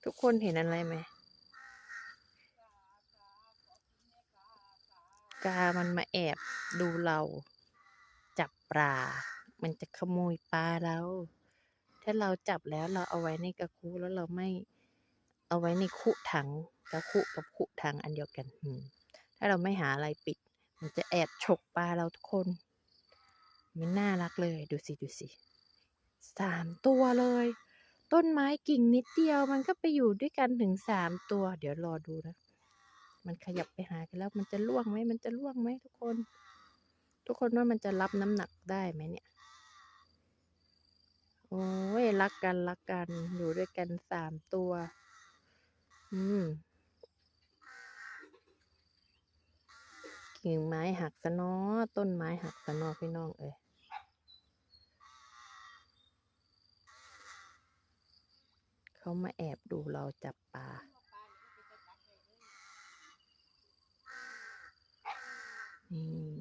ທຸກຄົນເຫັນອັນໃດໄໝ? ກາມັນມາແອບດູເຮົາຈັບປາ, ມັນຈະຂະໂມຍປາເຮົາ. ຖ້າເຮົາຈັບແລ້ວ ເຮົາເອົາໄວ້ໃນກະຄຸ ແລ້ວເຮົາໄມ່ ເອົາໄວ້ໃນຄຸຖັງ, ກະຄຸກັບຄຸຖັງອັນດຽວກັນ. ອືມ ຖ້າເຮົາໄມ່ຫາອະໄລປິດ ມັນຈະແອບຊົກປາເຮົາທຸກຄົນ. ມັນໜ້າຮັກເລີຍ, ດູຊິ ດູຊິ. ສາມຕົວເລີຍ. ຕົ້ນໄມ້ກິ່ງນິດດຽວ ມັນກໍໄປຢູ່ດ້ວຍກັນເຖິງສາມຕົວ. ດຽວລໍດູນະ, ມັນຂະຫຍັບໄປຫາກັນແລ້ວ ມັນຈະລ່ວງໄໝ? ມັນຈະລ່ວງໄໝທຸກຄົນ? ທຸກຄົນວ່າມັນຈະຮັບນ້ຳໜັກໄດ້ໄໝເນຍ? ໂອ້ຍ ຮັກກັນ ຮັກກັນ ຢູ່ດ້ວຍກັນສາມຕົວ. ອືມ ກິ່ງໄມ້ຫັກຊະເນາະ, ຕົ້ນໄມ້ຫັກຊະເນາະ ພີ່ນ້ອງເອີຍ. ເຂົາມາແອບດູເຮົາຈັບປາ. ນີ້